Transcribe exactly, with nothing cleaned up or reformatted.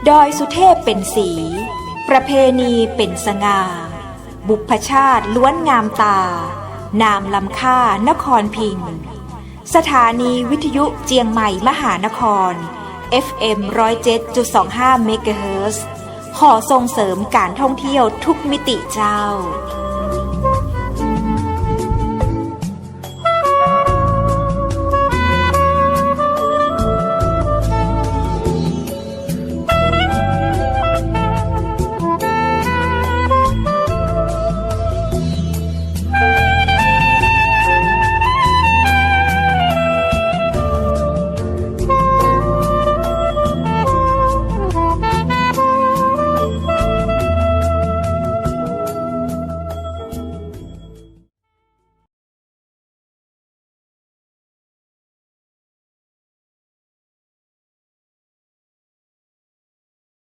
ดอยสุเทพเป๋นสี ประเพณีเป๋นสง่า บุพชาติล้วนงามตา นามล้ำค่านครพิงค์ สถานีวิทยุเจียงใหม่มหานคร เอฟเอ็ม ร้อยเจ็ดจุดสองห้า เมกะเฮิรตซ์ ขอส่งเสริมก๋านท่องเที่ยวทุกมิติเจ้า